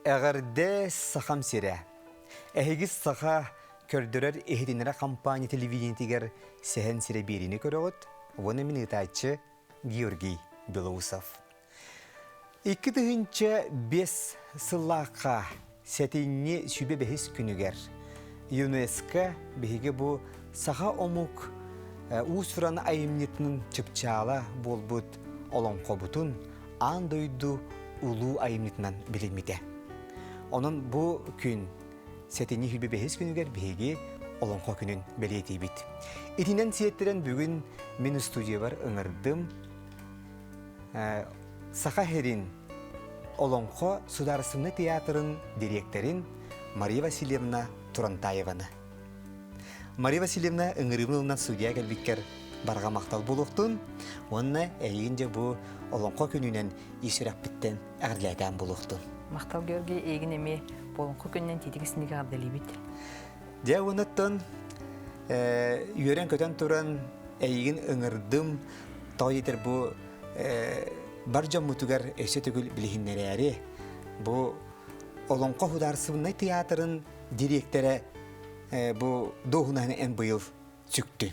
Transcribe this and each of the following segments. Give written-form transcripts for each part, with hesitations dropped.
Эҕэрдэ Сахам сирэ! Эһиги саха көрдөрөр-иһитиннэрэр хампаанньа телевидениетигэр Сэһэн сирэ биэриини көрөҕүт уонна мин ыытааччы Георгий Белоусов. 2005 сыллаахха сэтинньи сүбэ бэһис күнүгэр ЮНЕСКО биһиги бу саха омук уус-уран айымньытын чыпчаала буолбут олоҥхобутун аан дойду улуу айымньытынан билиммитэ. Онон бу күн сэтинньи сүбэ бэһис күнүгэр биһиги Олоҥхо күнүн бэлиэтиибит. Итинэн сиэттэрэн бүгүн мин студиябар ыҥырдым Саха сирин Олоҥхо судаарыстыбаннай театрын дириэктэрин Мария Васильевна Турантаеваны. Мария Васильевна ыҥырыыбын ылынан судья кэлбиккэр барҕа махтал буолуохтун уонна эйигин дьэ бу Олоҥхо күнүнэн ис сүрэхпиттэн эҕэрдэлээтээн буолуохтун. Махтал Георгий, эйигин эмиэ бу Олоҥхо күнүнэн тиитик истиҥник эҕэрдэлиибит. Дьэ уонуттан үөрэн-көтөн туран эйигин ыҥырдым, тоҕо диэтэр бу бар дьоммутугар өссө төгүл билиһиннэрээри бу Олоҥхо судаарыстыбаннай театрын дириэктэрэ бу дуоһунаһын эн быйыл сүктүн.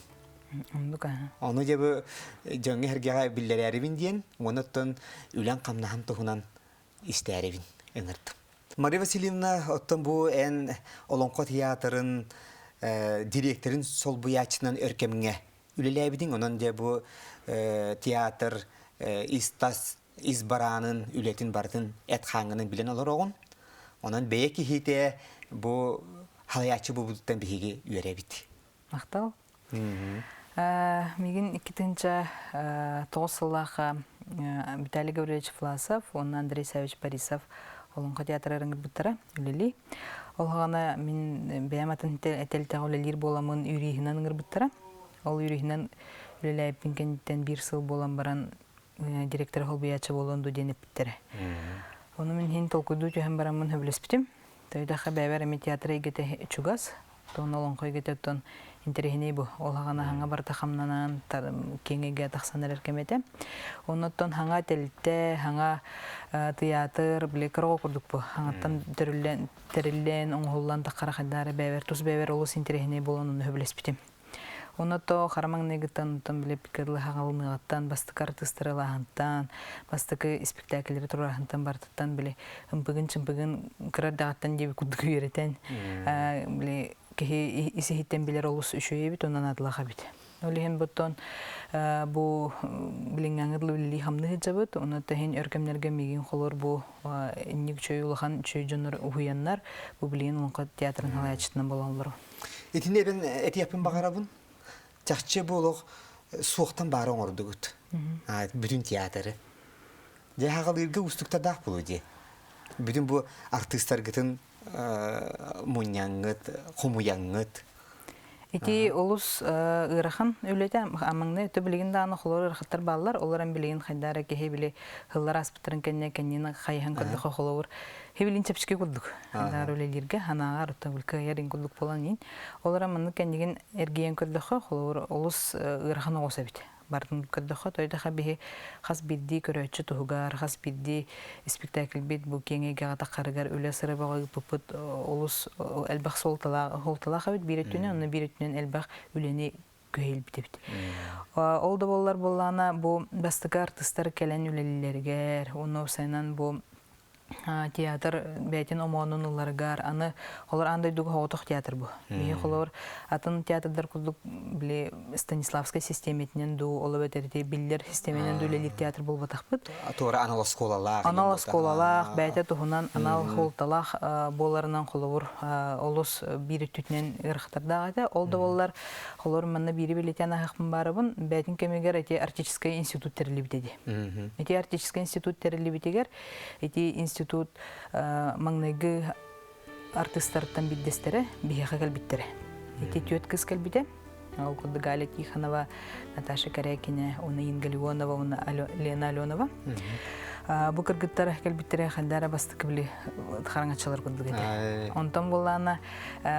Оннук аха. Ону дьэ бу дьоҥҥо-сэргэҕэ биллэрээрибин диэн, уонуттан үлэҥ-хамнаһын туһунан истээрибин ыҥырдым. Мария Васильевна, оттон бу эн Олоҥхо театрын дириэктэрин солбуйааччынан өр кэмҥэ үлэлээбитиҥ. Онон дьэ бу театр ис-тас, ис бараанын, үлэтин барытын эт хааҥҥынан билэн олороҕун. Онон бэйэ киһитэ бу халайааччы буолбутуттан биһиги үөрэбит. Махтал. Мигин 2009 сыллаахха Виталий Гаврильевич Власов уонна Андрей Савич Борисов Олоҥхо театрыгар ыҥырбыттара үлэлии. Ол хаҕана мин бэйэм атын этэлтэҕэ үлэлиир буоламмын юриһынан ыҥырбыттара. Ол юриһынан үлэлээбиппин кэнниттэн биир сыл буолан баран директор холбуйааччы буолуон дуу диэн эппиттэрэ. Ону мин иһин толкуйдуу түһэн бараммын сөбүлэспитим. Тойдахха бэйэбэр эми театр эйгэтэ чугас, Оттон олоҥхо эйгэтэ оттон интэриэһинэй бу. Ол хаҕана хаҥа барыта хамнанан, киэҥ эйгэ тахсан эрэр кэм этэ. Оннуттан хаҥа тэрилтэ, хаҥа тыйаатыр, били кыра курдук бу. Хаҥаттан тэриллэн, тэриллэн, оҥоһуллан таххара хайдаары бэйэбэр, тус бэйэбэр олус интэриэһинэй буолан онно сөбүлэспитим. Онно то хара маҥнайгыттан оттон били пиккадылы хаҥалыныаҕыттан, бастакы артыыстары ылааһынтан, бастакы испиктээкиллэри туруораһынтан барытыттан били ымпыгын-чымпыгын кыра эрдэҕиттэн диэби курдук үөрэтэн били киһи ис-иһиттэн билэр олус үчүгэй эбит онон адылах эбит. Ол иһин буттан бу билиҥҥээҥи дылы үлэлии хамныы сылдьабыт. Ону тэһин өр кэмнэргэ миигин холор бу инник үчүгэй улахан үчүгэй дьоннор уһуйаннар бу билигин Олоҥхо театрын салайааччытынан буолаллар. Итини эбэн этиэхпин баҕарабын. Чахчы бу олох суохтан баары оҥордугут. Бүтүн театры. Дьэ хаҕалыырга уустуктардаах буолуо дии. Бүтүн бу артыыстаргытын мунньаҥҥыт, хомуйаҥҥыт. Ити олус ыарахан үлэтэ. Маҥнай өттө билигин даҕаны холор ыарахаттар бааллар. Олор эн билигин хайдаа эрэ киһи били һыллар ааспыттарын кэннэ кэннин хайыһан көрдөхө холобур хибилин чэпчэки курдук. Хайдаа үлэлииргэ санааҕар оттон кыайар ин курдук буолан иин. Олор маннык кэннигин эргийэн көрдөхө холобур олус ыарахан оҕус эбит. Бардын көрдөххө, тойдоха биһи хас биирдии көрөөччү туһугар, хас биирдии испиктээкилбит бу киэҥ эйгэҕэ таххарыгар үлэ сыра бөҕө ыыппыппыт олус элбэх суолталаах эбит биир өттүнэн, онно биир өттүнэн элбэх үлэни күһэйилбит эбит. Ол да буоллар буоллаҕына бу бастакы артыыстар кэлэн үлэлииллэригэр, уонна уопсайынан бу театр бэйэтин омоонун ыларыгар аны холор аан дойдуга соҕотох театр бу. Биһи холор атын театрдар курдук били Станиславскай систиэмэтинэн дуу, ол эбэтэр ити биллэр систиэмэнэн дуу үлэлиир театр буолбатахпыт. Туора анал оскуолалаах. Анал оскуолалаах, бэйэтэ туһунан анал суолталаах буоларынан холобур олус биир өттүтүнэн ыарахаттардаах этэ. Ол да буоллар холор манна биири билитэн аһыахпын баарыбын бэйэтин кэмигэр ити Арктическай институт тэриллибитэ дии. Ити Арктическай институт тэриллибитигэр Ити институт маҥнайгы артыыстарыттан биирдэстэрэ биһиэхэ кэлбиттэрэ. Ити түөрт кыыс кэлбитэ. Ол курдук Галя Тихонова, Наташа Корякина, уонна Инга Леонова, уонна Лена Аленова. Бу кыргыттар кэлбиттэрэ хандара бастакы били хараҥаччылар курдук этэ. Онтон буоллаана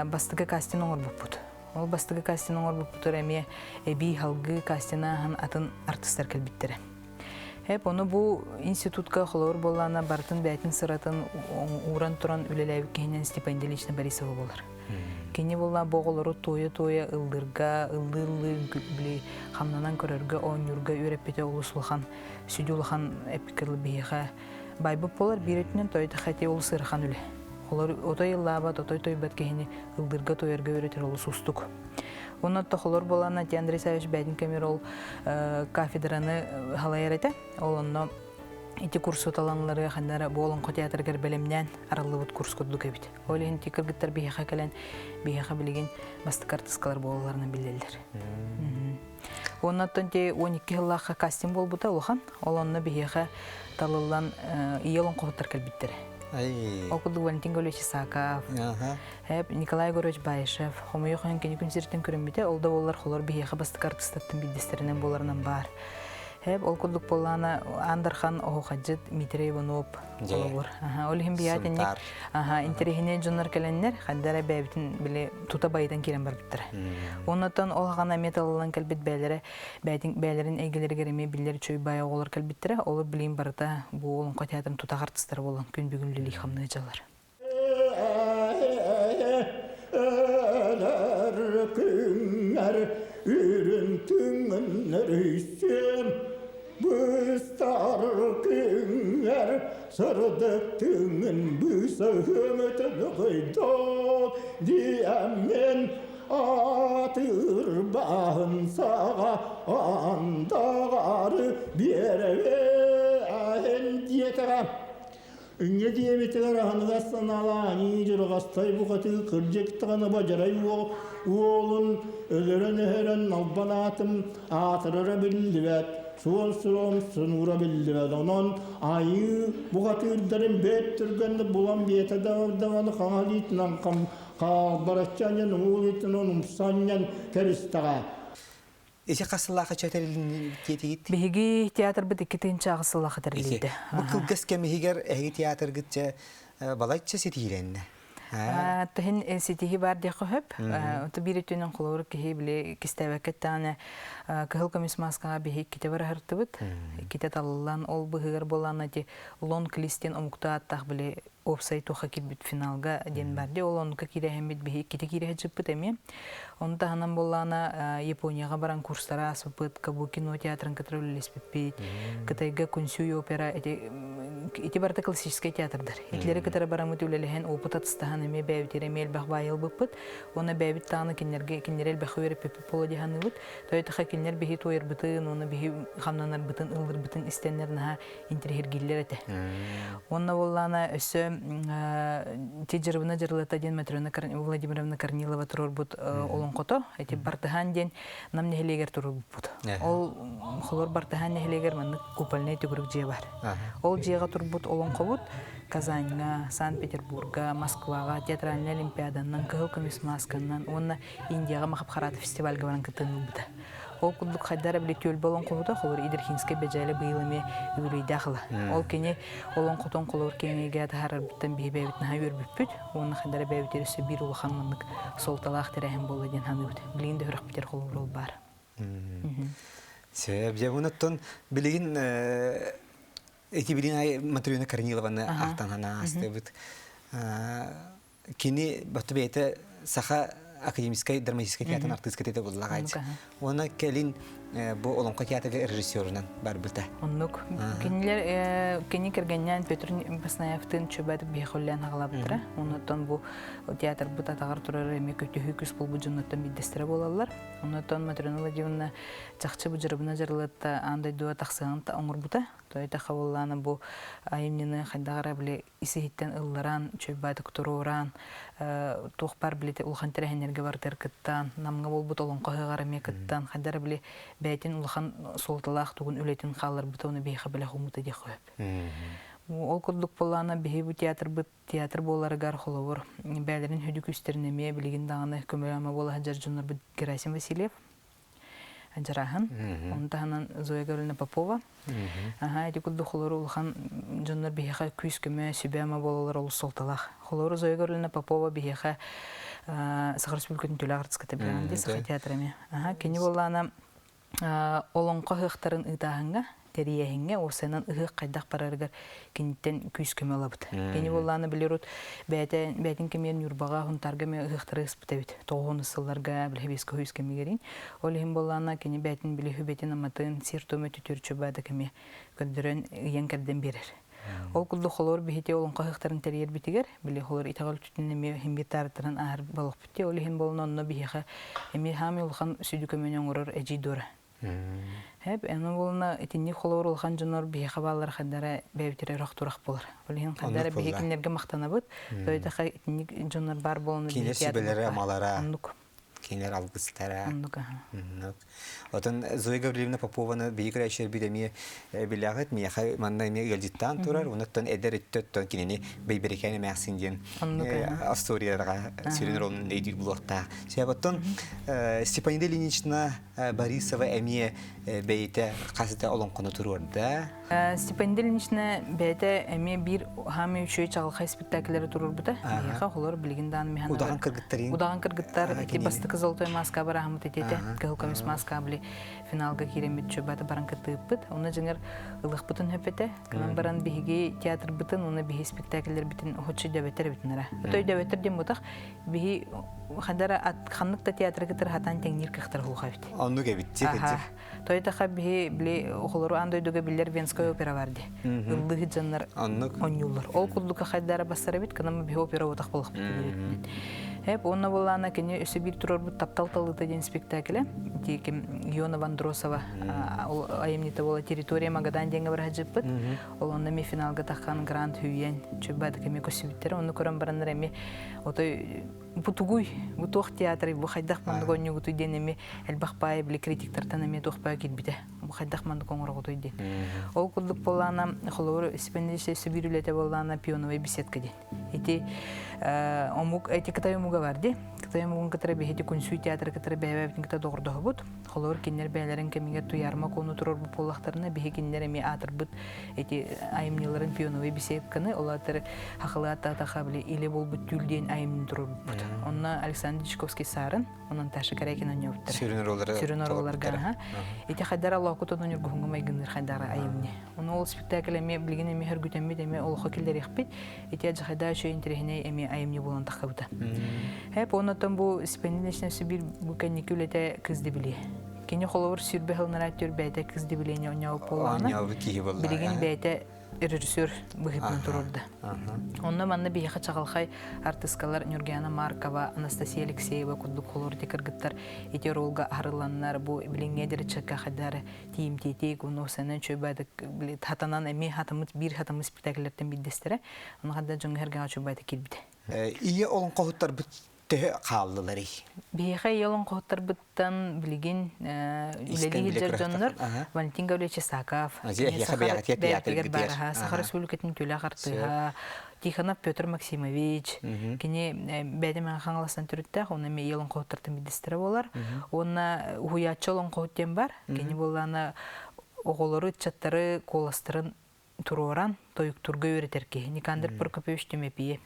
бастакы кастинг оҥорбуппут. Ол бастакы кастинг оҥорбуппутугар эмиэ эбии халгыы кастина атын артыстар кэлбиттэрэ. Хэп ону бу институтка холобур буоллаана барытын бэйэтин сыратын ууран туран үлэлээбит киһинэн Степан Ильич Борисова буолар. Кини буолла бу оҕолору туойа-туойа ыллыырга, ыллыы-ыллыы били хамнанан көрөргө, оонньуурга үөрэппитэ олус улахан, сүдү улахан эппиккэ биһиэхэ байбыт буолар. Биир өттүнэн тойдох эти олус ыарахан үлэ. Олор отой ыллаабат, отой тойбат киһини ыллыырга-туойарга үөрэтэр олус уустук. Онон тохолор буолан Ати Андрей Савич бэйэтин кэмигэр ол кафедраны халайар этэ. Ол онно ити курсу таланлары ханнара бу олоҥхо театрыгар бэлэмнээн арыллыбыт курс курдук эбит. Ол иһин ити кыргыттар биһиэхэ кэлэн биһиэхэ билигин бастакы артыскалар буолалларынан биллэллэр. Оннуттан ти 12 сыллаахха кастинг буолбута улахан. Ол онно биһиэхэ талыллан ийэ олоҥхоһуттар кэлбиттэрэ. Ол курдук Валентин Гаврилович Исаков, Николай Егорович Баишев, хомойуох иһин кини күн сириттэн көрүммүтэ, ол да буоллар холор биһиэхэ бастакы артыыстартан биирдэстэринэн буоларынан баар. Ол курдук буоллаана Аан Дархан оһуохайдьыт Дмитрий Иванов холобур. Ол иһин биһиэхэ итинник интэриэһинэй дьоннор кэлэннэр, ханна эрэ бэйэбитин били тута байытан киирэн барбыттара. Оннуттан ол хаҕана эмиэ талыллан кэлбит бэйэлэрэ бэйэлэрин эйгэлэригэр эмиэ биллэр үчүгэй баай оҕолор кэлбиттэрэ. Олор билигин барыта бу олоҥхо театрын тутах артыыстара буолан күн бүгүн үлэлии хамныы дьаллар. Өлөр күҥҥэр үрүҥ түҥҥүннэр өйсүөм быстар күҥҥэр сырдык түҥҥүн быысаһыам өтөнөҕөйдоон диэммин атырбаһын саҕа андаҕары биэрэбин диэтэҕэ Инньэ диэбитигэр аһыныгас санаалаах аньыы дьырҕастай бухатыы кырдьык даҕаны бадьарай уолун өлөрөн-өһөрөн албан аатым аатырара биллибэт, суон суруом сунуура биллибэт. Онон айыы бухатыырдарын бэрт түргэнник булан биэтэ даҕаны хаҥа илиитинэн хаалбараччы анньан уҥа илиитинэн умса анньан кэбистэҕэ. Ити хас сыллаахха тэрилиннитиэтигит? Биһиги театрбыт 2008 сыллаахха тэриллибитэ. Бу кылгас кэм иһигэр эһиги театргыт дьэ балайча ситиһиилэннэ. Тыһын ситиһи бар диэххэ сөп. Ото биир өттүнэн холобур киһи били кистээбэккэ эттэҕинэ кыһыл көмүс мааскаҕа биһи иккитэ бараһыртыбыт. Иккитэ талыллан ол быһыгар буолан ити лонг листин омуктуу ааттаах били уопсай туохха киирбит финалга диэн бар дии. Ол оннука киирэһэммит биһи иккитэ киирэһэ сыппыт эмиэ. Ону таһынан буоллаҕына Японияҕа баран курстары ааспыппыт, Кабуки но театрын кытары үлэлэспиппит, Кытайга Кунсюй опера ити ити барыта классическай театрдар. Итилэри кытары бараммыт үлэлэһэн опыт атыстаһан эмиэ бэйэбитигэр эмиэ элбэх баайы ылбыппыт. Уонна бэйэбит даҕаны кинилэргэ кинилэри элбэххэ үөрэппиппит буолуо дии саныыбыт. Тоҕо кинилэр биһи туойарбытын уонна биһи хамнанарбытын, ыллырбытын истэннэр наһаа интэриэһиргииллэр этэ. Уонна буоллаана өссө ти Дьырыбына Дьырылата диэн Матрена Владимировна Корнилова туруорбут олоҥхото ити Бартыһаан диэн Нам нэһилиэгэр туруорбуппут. Ол холор Бартыһаан нэһилиэгэр маннык купольнай төгүрүк дьиэ бар. Ол дьиэҕэ турбут олоҥхобут Казаньҥа, Санкт-Петербурга, Москваҕа театральнай олимпиаданан, кыһыл көмүс маасканан уонна Индияҕа Махабхарата фестивальга баран кыттыыны ылбыта. Ол курдук хайда эрэ били түөлбэ олоҥхоһута холобур Идрихинскэй Бэдьээлэ быйыл эмиэ үбүлүөйдээх ыла. Ол кини олоҥхотун холобур киэҥэйгэ таһаарарбыттан биһи бэйэбит наһаа үөрбүппүт уонна хайда эрэ бэйэбитигэр өссө биир улахан маннык суолталаах тэрээһин буолла диэн саныыбыт. Билигин да сүрэхпитигэр холобур ол баар. Сөп, дьэ оттон билигин ити билигин Матрена Корнилованы ахтан аастыбыт. Кини бatu бэйэтэ саха академическай драматическай театрын артыыската этэ буоллаҕа. Уонна кэлин бу Олоҥхо театрга режиссерунан барбыта. Оннук. Кинилэр кини кэргэннээн Петр Баснаевтыын чөбөт биһиэхэ хаҕалаабыттара. Оннуттан бу театрбыт атаҕар турар эмиэ көтүһүү күс булбут дьоннортон биирдэстэрэ буолаллар. Оннуттан Матрена Владимировна чахчы бу дьырыбына дьарылытта аан дойдуга тахсыаҕын оҥорбута. Тойтаха буоллаана бу айымньыны хайдах эрэ били ис-иһиттэн ылларан, чөйбаатык туруоран, туох баар билити улахан тэрээһиннэргэ барытыгар кыттан, Намҥа буолбут олоҥхо ыһыаҕар эмиэ кыттан, хайда эрэ били бэйэтин улахан суолталаах тугун үлэтин хаалларбыта уонна биһиэхэ бэлэх ууммута диэххэ сөп. Ол курдук буоллаҕына биһи бу театрбыт театр буоларыгар холобур бэйэлэрин сүдү күүстэрин эмиэ билигин даҕаны көмө-ама буола сылдьар дьоннорбут Герасим Васильев дьарааһын. Ону таһынан Зоя Гавриловна Попова. Аха, ити курдук холору улахан дьоннор биһиэхэ күүс-көмө, сүбэ-ама буолаллар олус суолталаах. Холору Зоя Гавриловна Попова биһиэхэ Саха Республикатын төлөөх артыската билэҕин дии, Саха театра эмиэ. Аха, кини буоллаана олоҥхо ыһыахтарын ыытааһыҥҥа. тэрийээһиҥҥэ уопсайынан ыһыах хайдах барарыгар киниттэн күүс-көмө ылабыт. Кини буоллаана били урут бэйэтэ бэйэтин кэмигэр Ньурбаҕа, Хунтаарга эмиэ ыһыахтары ыспыт эбит. Тоҕуһун сылларга били хэбиэскэ үһүс кэмигэрин. Ол иһин буоллаана кини бэйэтин били хүбэтин аматын сир-туом өтүтүр чөбө да кэми көрдөрөн ыйан-кэрдэн биэрэр. Ол курдук холоор биһити олоҥхо ыһыахтарын тэрийэрбитигэр, били холоор итэҕэл өттүтүн эмиэ иһин таарыттаран ааһар болохпут дии. Ол иһин буолан онно биһиэхэ эмиэ хаамай улахан сүдү көмөнү оҥорор эдьиий Дора. Хэп, аны буолна итинник холоор улахан дьоннор биһиэхэ бааллар хаддара бэйэбитигэр өрөх-турах буолар. Ол иһин хаддара Оннук биһи буолла. кинилэргэ махтанабыт. Тойтаха итинник дьоннор баар буолан Кинилэр биһи театрбыт сүбэлэрэ баар. амалара, Оннук. кинилэр алгыстара. Оннук аха. Оннук. Отон Зоя Гаврильевна Попованы биһиги көрөөччүлэрбит эмиэ билэҕит. Миэхэ манна эмиэ ыалдьыттаан турар. Онуттан эдэр өттөттөн кинини Бэйбэрикээн эмээхсин диэн Оннук аха. историяларга сүрүн ролун өйдүүр булуохтаах. Сөп оттон Степанида Ильинична Борисова эмиэ бэйэтэ хас да олоҥхону туруорда. Степанида Ильинична бэйэтэ эмиэ биир хаамай үчүгэй чаҕылхай спектакльлэри туруорбута. Биһиэхэ холор билигин даҕаны миһан Удаҕан кыргыттарын Удаҕан кыргыттар ити бастакы золотой маска бараһымыт итиэтэ кыһыл көмүс маска били финалга киирэммит чөбата баран кыттыыппыт. Онно дьиҥэр ылыхпытын хөпөтө. Кынан баран биһиги театрбытын уонна биһи спектакльлэрбитин уһуччу өйдөбөттөр эбитиннэрэ. Ото өйдөбөттөр диэн бутах биһи хандара ханнык да театры кытары хатан тэҥниир кыахтар хуха эбит. Оннук эбит, Аха. Тойтаха биһи били оҕолору аан дойдуга биллэр Венская опера бар ди. Ыллыы дьоннор Оннук. онньууллар. Ол курдука хайдара бассар эбит, кынама биһи опера утах болохпут билибит. Эп онно буллаана кини өссө биир турарбыт Таптал талыыта диэн спектакле. Ити ким Иона Вандросова ол айымньыта буола территория Магадан диэҥҥэ бараһдьыппыт. Ол онно эми финалга таххан грант хүүйэн чүббаатык эми көссүбүттэр. Онну көрөн бараннар эми отой бу тугуй, бу туох театрый, бу хайдах маннык оонньуугутуй диэн эми элбэх баай били критиктартан эмиэ туох баай киирбитэ. Бу хайдах маннык оҥороҕутуй диэн. Ол курдук буоллаана, холобур, Степан Ильич биир үлэтэ буоллаана пионовая беседка диэн. Ити омук, эти Кытай омуга бар дии. Кытай омугун кытары биһиги Кунсуй театры кытары бэйэбэбитин кытта доҕордоһобут. Холобур, кинилэр бэйэлэрин кэмигэр туйаарма куону турарбыт буоллахтарына, биһи кинилэр эмиэ аатырбыт ити айымньыларын пионовой беседканы, ол аатыр хахылы аттаатаха били илэ буолбут түүл диэн айымньы турарбыт. Онно Александр Дьячковский Саарын, онон Таша Корякин оонньообуттара. Сүрүн роллары Сүрүн ролларга. Ити хайдара лоокутун ньургуһуҥҥа майгынныыр хайдара айымньы. Ону ол спектакль эмиэ билигин эмиэ хөргүтэммит эмиэ олоххо киллэриэхпит. Ити адьахайдаа үчүгэй интэриэһинэй эмиэ айымньы буолан таххыбыта. Хэп оннотон бу Спенинечнэ биир бу кэнники үлэтэ кыз дебилиэ. Кини холобур сүрбэ хылнара түр бэйэтэ кыз дебилиэни оонньообут буоллаҕына, Оонньообут киһи буолла. билигин бэйэтэ режиссер быһыытынан турурда. Онно манна биһиэхэ чаҕылхай артыскалар Нюргиана Маркова, Анастасия Алексеева курдук холур кыргыттар ити ролга аһарыланнар бу билиҥҥэ дэричэккэ хайдары тиийимтиэтик уну сэнэн чөйбайдык хатанан эмиэ хатаммыт биир хатаммыт спектакльлэртэн биирдэстэрэ. Ону хадда дьоҥҥо эргэҕэ чөйбайдык киирбитэ. Ийэ олоҥхоһуттарбыт төһө хааллыларый? Биһиэхэ ийэ олоҥхоһуттарбыттан билигин үлэлии сылдьар дьоннор Валентин Гаврильевич Исаков, бэйэтигэр баараһа, Саха Республикатын үтүөлээх артыыһа, Тихонов Петр Максимович, кини бэйэтэ Мэҥэ Хаҥаластан төрүттээх, уонна эмиэ ийэ олоҥхоһуттартан биирдэстэрэ буолар. Уонна уһуйааччы олоҥхоһут диэн бар. Кини буоллаана оҕолору, ыччаттары куоластарын туруоран тойуктуурга үөрэтэр киһи Никандр Прокопьевич Түмэпиев.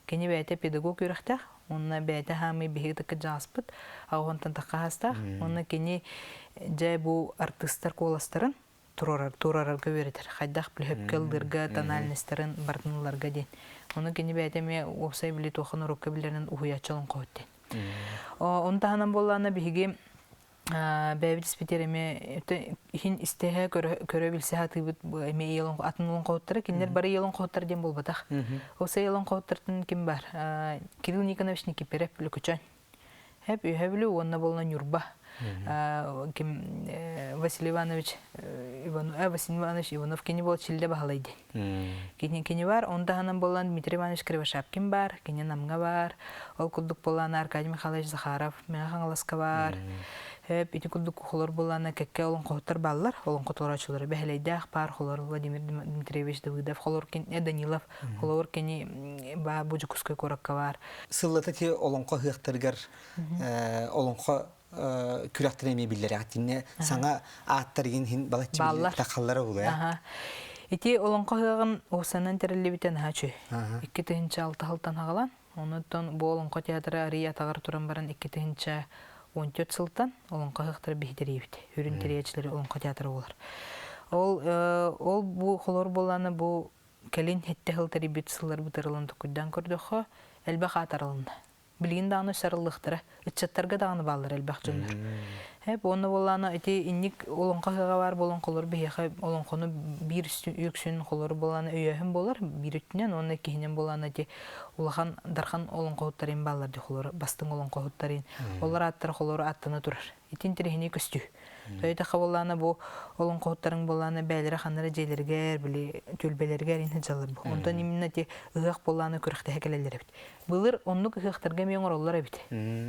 Кини бэйэтэ педагог үөрэхтээх, уонна бэйэтэ хаамый биһиги тыкка дьааспыт, аҕыһынтан тахха хаастаах. Уонна кини дьэ бу артыыстар куоластарын туруорар, туруорарга үөрэтэр. Хайдах бүлөһөпкө ыллыырга, тональностарын барытын ыларга диэн. Ону кини бэйэтэ эмиэ уопсай били туохан урукка билэринэн уһуйааччы олоҥхоһут диэн. Ону таһынан буоллаҕына биһиги бэйэбит испитигэр эмиэ иһин истэһэ көрө билсэ сатыыбыт эмиэ ийэ атын олоҥхоһуттара кинилэр бары ийэ олоҥхоһуттар диэн буолбатах. Ол сэ олоҥхоһуттартан ким бар? Кирилл Никонович Никиперев Лөкөчөөн. Хэп үһэ бүлүү уонна буолна Ньурба. Ким Василий Иванович Василий Иванович Иванов кини буол Чиллэ Баһылай диэн. Кини кини бар, он таһынан буолан Дмитрий Иванович Кривошапкин бар, кини Намҥа бар, Ол курдук буоллаана Аркадий Михайлович Захаров Мэҥэ Хаҥаласка баар. Хөп ити курдук холор буоллаана кэккэ олоҥхоһуттар бааллар. Олоҥхо толорооччулара Бэһэлэйдээх баар холор Владимир Дмитриевич Давыдов, холор Данилов, холор кини баа бу Дьокуускай куоракка баар. Сыллата ти олоҥхо ыһыахтарыгар олоҥхо күрэхтэрэ эмиэ биллэрэ. Тинне саҥа ааттар игин хин балаччы тахаллара була. Ити олоҥхо ыһыаҕын уусанан тэриллибитэ наһаа үчүгэй. 2006 сылтан хаҕалан Онуттан бу Олоҥхо театра арыый атаҕар туран баран 2014 сылтан Олоҥхо ыһыахтара биһи тэрийэбит. Үрүн тэрийээччилэри Олоҥхо театра буолар. Ол ол бу холор буоллаана бу кэлин хетте хыл тэрийбит сылларбыт ырылын токуйдаан көрдөххө элбэх аат арылынна. Билигин даҕаны сарыллыахтара, ыччаттарга даҕаны бааллар элбэх дьоннор. Эп уонна буоллаана ити инник олоҥхо ыһыаҕа баар буолан биһиэхэ олоҥхону биир үксүн холору буоллаана өйөөһүн буолар биир өттүнэн уонна иккиһинэн буоллаана ити улахан дархан олоҥхоһуттарын бааллар ди холору бастыҥ олоҥхоһуттарын олор ааттара холору аттана турар итин тириһини көстүү Төйдөхө буоллаана бу олоҥхоһуттарыҥ буоллаана бээлэрэ ханнара дьиэлэригэр, били түөлбэлэригэр ин сылдьаллар бу. Онтон именно ити ыһыах буоллаана күрэхтэһэ кэлэллэр эбит. Былыр оннук ыһыахтарга эмиэ оҥороллор эбит.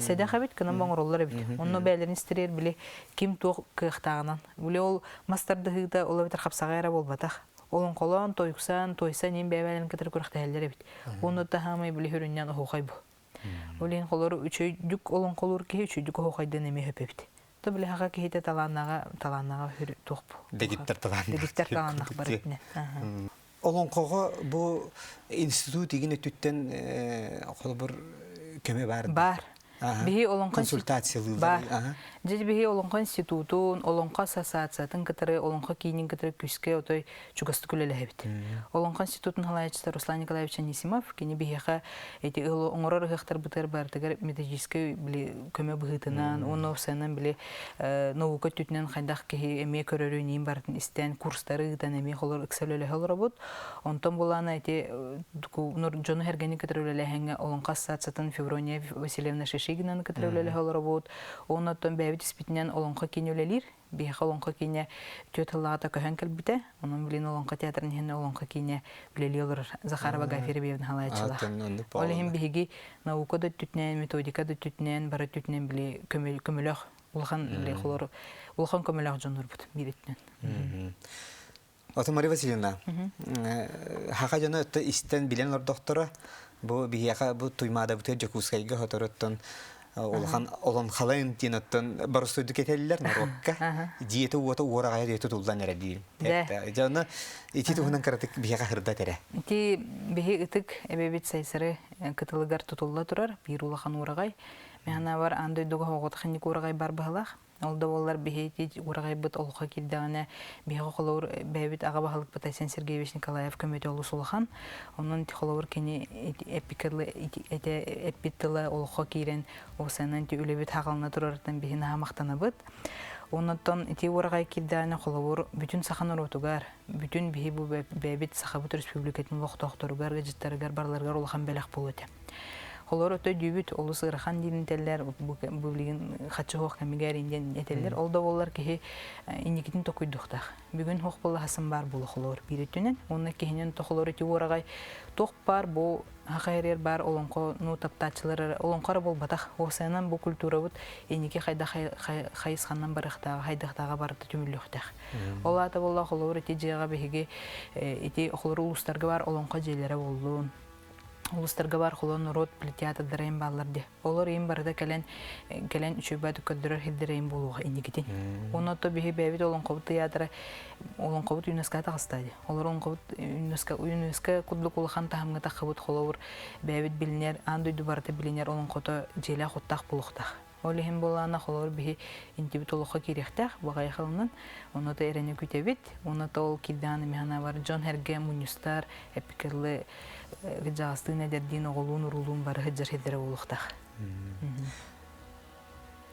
Сэдэх эбит, кынан оҥороллор эбит. Онно бээлэрин истэригэр били ким туох кыахтааҕынан. Били ол мас тардыһыыта ол эбэтэр хапсаҕай эрэ буолбатах. Олоҥхолоон, тойуксан, туойсан иин бэйэ-бэйэлэрин кытары күрэхтэһэллэр эбит. Онно таһаамай били сүрүннээн оһуохай бу. Ол иһин холору үчүгдүк олоҥхолуур киһи үчүгдүк оһуохайдыан эмиэ хөп эбит. То били хаха киһитэ талааннаҕа талааннаҕа хүр туох бу. Дэгиттэр талааннах. Дэгиттэр талааннах бар этинэ. Олоҥхоҕо бу институт игин өттүттэн холобур көмө бар. Бар. Биһи олоҥхо консультациялыыллар. Бар. Дьэ биһи олоҥхо институтун, олоҥхо ассоциациятын кытары, олоҥхо киинин кытары күүскэ отой чугастык үлэлэһэбит. Олоҥхо институтун салайааччыта Руслан Николаевич Анисимов кини биһиэхэ ити оҥорор ыһыахтарбытыгар барытыгар методическай били көмө быһыытынан уонна уопсайынан били наука өттүтүнэн хайдах киһи эмиэ көрөрүн иин барытын истэн курстары ыытан эмиэ холор ыкса үлэлэһэ олоробут. Онтон булаана ити дьону сэргэни кытары үлэлэһэҥҥэ Олоҥхо ассоциациятын Феврония Васильевна Шишигинаны кытары үлэлэһэ олоробут. Оннуттан бэйэбит испитинэн Олоҥхо киинэ үлэлиир. Биһиэхэ Олоҥхо киинэ түөрт сыллааҕыта көһөн кэлбитэ. Онон билин Олоҥхо театрын иһин Олоҥхо киинэ үлэлии олорор Захарова Агафья Ребевна салайааччылаах. Ол иһин биһиги наука да өттүтүнэн, методика да өттүтүнэн, бары өттүтүнэн били көмөлөөх улахан били улахан көмөлөөх дьоннорбут биир өттүнэн. Ото Мария Васильевна, хаха дьоно өттө истэн билэн олордохторо, бу биһиэхэ бу Туймаадабытыгар Дьокуускайга хоторуттан улахан олонхалайын диэн оттон боростуойдук этэллэр норуокка дьиэтэ уота уораҕайа дьиэ тутуллан эрэ диир. Дьэ ону ити туһунан кыратык биһиэхэ хырдат эрэ. Ити биһи ытык эбэбит Сайсары кытылыгар тутулла турар биир улахан уораҕай. Механабар аан дойдуга хоҕотох инник уораҕай бар быһылаах. Ол да буоллар биһиги ураҕайбыт олоххо киирдэҕинэ, биһиги холобур бэйэбит аҕа баһылыкпыт Айсен Сергеевич Николаев көмөтө олус улахан. Онон холобур кини эппит тыла олоххо киирэн, уопсайынан ити үлэбит хаҕалана турарыттан биһи наһаа махтанабыт. Оннуттан ити ураҕай киирдэҕинэ холобур бүтүн саха норуотугар, бүтүн биһи бу бэйэбит Сахабыт Республикатын олохтоохторугар, ыалдьыттарыгар барыларыгар улахан бэлэх буолуо этэ. Холор өтө дүүбүт олус ыарахан диэн этэллэр, бу билигин хаччы суох кэмигэр диэн этэллэр. Ол да буоллар киһи инникитин токуйдуохтаах. Бүгүн суох буоллаһасын баар буола холоор биир өттүнэн. Уонна киһинэн тохолор ити уораҕай туох баар бу хахайрер баар олоҥхону таптааччылар олоҥхо эрэ буолбатах. Уопсайынан бу культурабыт инники хайдах хайысханан барыахтааҕа, хайдахтааҕа барыта түмүллүөхтээх. Ол аата буолла холобур ити дьиэҕэ биһиги ити холобур улуустарга баар олоҥхо дьиэлэрэ буоллун, улуустарга баар холон норуот театрдара им бааллар де. Олор им барыта кэлэн кэлэн үчүгэй көрдөрөр хирдэрэ им буолуоҕа инникитин. Онно то биһи бэйэбит олоҥхобут театра олоҥхобут ЮНЕСКО таҕыста ди. Олор олоҥхобут ЮНЕСКО ЮНЕСКО курдук улахан таһымҥа таххыбыт холобур бэйэбит билинэр аан дойду барыта билинэр олоҥхото дьиэлээх уттаах буолуохтаах. Ол иһин буолаана холобур биһи интибит олоххо киириэхтээх баҕайахылынан онно да эрэни күтэбит уонна то ол киирдэҕин эмиэ бар дьон сэргэ мунньустар эпикэллы кыдьаҕастыын эдэрдиин оҕолуун уруулуун бары сылдьар сирдэрэ буолуохтаах.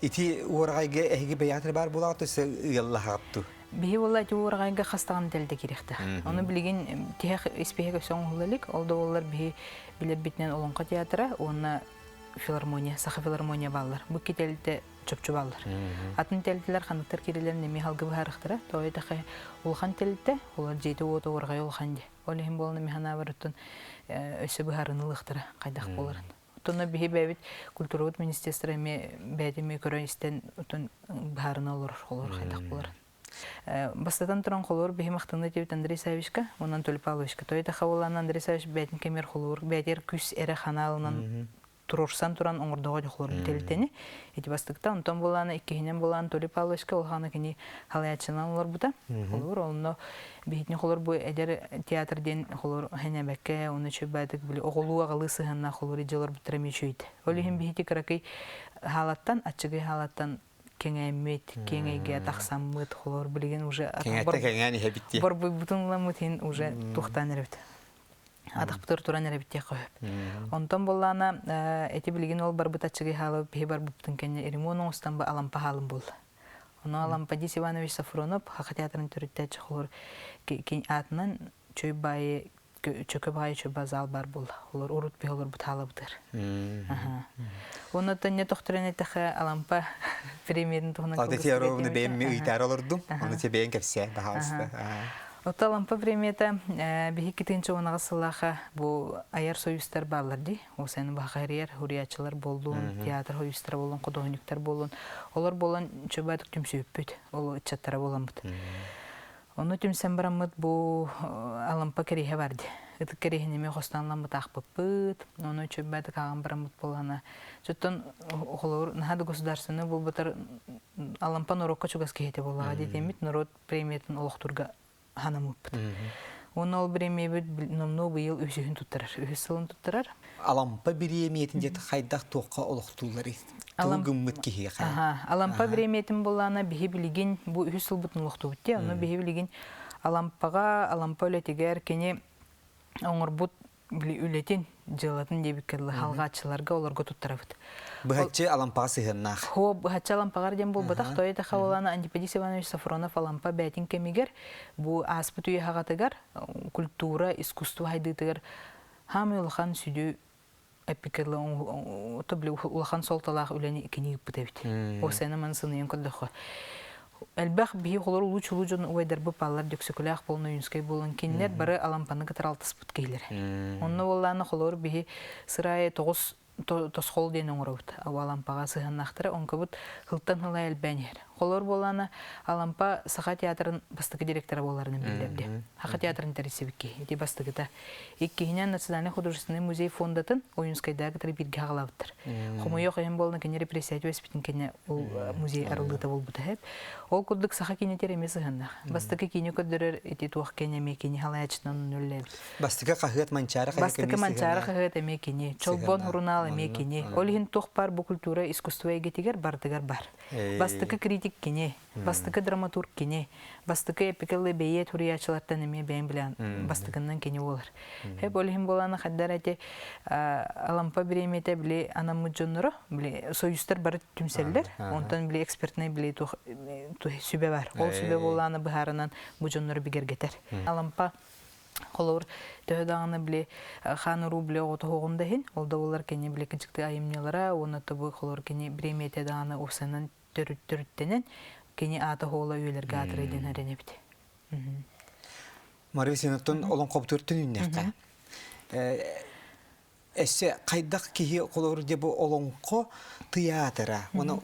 Ити уораҕайга эһиги бэйэҕит баар буолаҕыт өссө ыаллаһаҕыт Биһи буолла ити уораҕайга хастаҕын тэлдэ киириэхтээх. Ону билигин тиһэх испииһэк өссө оҥоһулла илик. Ол да буоллар биһи билэрбитинэн Олоҥхо театра уонна филармония, саха филармония бааллар. Бу икки тэрилтэ чопчу бааллар. Атын тэрилтэлэр ханныктар киирэллэрин эмиэ халгы быһаарыахтара. Тоҕо диэтэххэ, улахан тэрилтэ, олор дьиэтэ-уота уорҕайа улахан дии. Ол иһин буолан эмиэ санаабар оттон өссө быһаарыны ылыахтара хайдах буоларын. Оттон биһи бэйэбит культурабыт министерство эмиэ бэйэтэ эмиэ көрөн-истэн оттон быһаарына олорор, олорор хайдах буоларын. Бастатан туран холуур биһи махтаныы диэбит Андрей Савичка уонна Анатолий Павловичка. Той да хабылаан Андрей Савич бэйэтин кэмигэр холуур бэйэтигэр күүс эрэ ханаалынан туруорсан туран оҥордоҕо дьохлор бүтэлтэни. Ити бастыкта онтон булаана иккиһинэн булаан Анатолий Павловичка улахана кини халаяччынан олорбута. Холуур онно биһитини холор бу эдэр театр диэн холор хэнэбэккэ уонна чөббаатык били оҕолуу аҕалыы сыһыаннаах холуур дьылар буттара мичүйд. Ол иһин биһити кыракый хаалаттан аччыгый хаалаттан. кэҥээммит, киэҥ эйгэ тахсаммыт, холор билигин уже Кэҥэттэ кэҥээн иһэбит дии. Борбуйбутун ыламмыт иһин уже тухтаан эрэбит. Атахпытыгар туран эрэбит диэххэ сөп. Онтон буоллаана эти билигин ол барбыт аччыгый хаалыбыт биһи барбыппытын кэннэ ремонт оҥостон бу алампа хаалым буолла. Ону Алампадис Иванович Софронов Саха театрын төрүттээччи холор аатынан чөй баайы чөкө баайы чөбө зал бар буолла. Олор урут биһи олорбут хаалабытыр. Оннуттан не тохторон эттэхэ Алампа премиятын туһунан Ада Федоровна бэйэм ыйтаары олордум. Ону те бэйэҥ кэпсээ, баһаалыста. Отто Алампа премията биһи китинчи уонаҕа сыллааха бу айар союзтар бааллар дии. Ол сен баһаҕарыйар суруйааччылар буоллун, театр союзтара буоллун, художниктар буоллун. Олор буолан чөбөтүк түмсүбүппүт. Ол ыччаттара буоламмыт. Ону түмсэн бараммыт бу Алампа кэриэһэ бар дии. Ытык кэриэһин эмиэ хостоон ламмыт аахпыппыт. Ону чөбөтүк ааҕан бараммыт буолана. Чоттон холобур наһаа да государственный буолбатар Алампа норуокка чугас киһитэ буоллаҕа диэтиммит норуот премиятын олохтуурга ханамыппыт. Уонна ол бириэмийэбит номнуо быйыл үсүһүн туттарар. Үһүс сылын туттарар. Алампа бириэмийэтин диэт хайдах туохха олохтуулларый? Тугу гыммыт киһиэхэ? Алампа бириэмийэтин буоллаана биһи билигин бу үһүс сылбытын олохтуубут дии. Онно биһи билигин Алампаҕа, Алампа үлэтигэр кини оҥорбут били үлэтин, дьыалатын диэбиккэ дылы халҕааччыларга олорго туттарабыт. Быһаччы Алампаҕа сыһыаннаах. Хо быһаччы Алампаҕар диэн буолбатах. Тоойо Тахавалана Антиподис Иванович Софронов Алампа бээтин кэмигэр бу ааспыт үйэ хаҕатыгар культура, искусство хайдыытыгар хаамай улахан сүдү эппиккэ улахан суолталаах үлэни кини ыыппыт эбит. Ол сена маны сыныйан көрдөххө. Элбэх биһи холор улуу чулуу дьон убайдарбыт бааллар Дьөксөкүлээх буолан Ойуунскай буолан кинилэр бары Алампаны кытары алтыспыт киһилэр. Онно буоллаана холоор биһи сыраайы тоҕус тосхол диэн оҥоробут. Алампаҕа сыһыаннаахтара оҥкобут хылтан хыла элбээн иһэр. Холоор буоллаана Алампа Саха театрын бастакы директора буоларынан биллэрди. Саха театрын тэрийсибит киһи. Ити бастакыта. Иккиһинэн Национальный художественный музей фондатын Ойуунскайдааҕы кытары бииргэ аҕалаабыттар. Хомойуох иһин буолна кини репрессия түбэспитин кэннэ ол музей арыллыыта буолбута эһэп. Ол курдук саха киинэтигэр эмиэ сыһыаннаах. Бастакы киинэ көрдөрөр ити туох киэнэ эмиэ кини халаяччытынан үлэлээбит. Бастакы хаһыат Манчаары хаһыат Бастакы Манчаары хаһыат эмиэ кини. Чолбон сурунаал эмиэ кини. Ол иһин туох баар бу культура искусство эйгэтигэр барытыгар бар. Бастакы критик кини. Бастакы драматург кини, бастакы эпикалы бэйиэт суруйааччылартан эмиэ бэйэм билэн бастакыннан кини буолар. Хэп ол иһин буолаана хайдар эти Алампа бириэмийэтэ били анаммыт дьонноро били союзтар бары түмсэллэр. Онтон били экспертнай били туох сүбэ бар. Ол сүбэ буолаана быһаарынан бу дьоннору бигэргэтэр. Алампа холобур төһө даҕаны били хаан уруу били оҕото оҕун да иһин ол да буоллар кини били кынчыкты айымньылара уонна тобу холобур кини бириэмийэтэ даҕаны уопсайынан төрүттэнэн кини аата хола үйэлэргэ аатырай диэн эрэнэбит. Мария Васильевнаттан олоҥхобутугар түнүннэххэ. Эссе хайдах киһи холобур дьэ бу олоҥхо тыйаатыра, уонна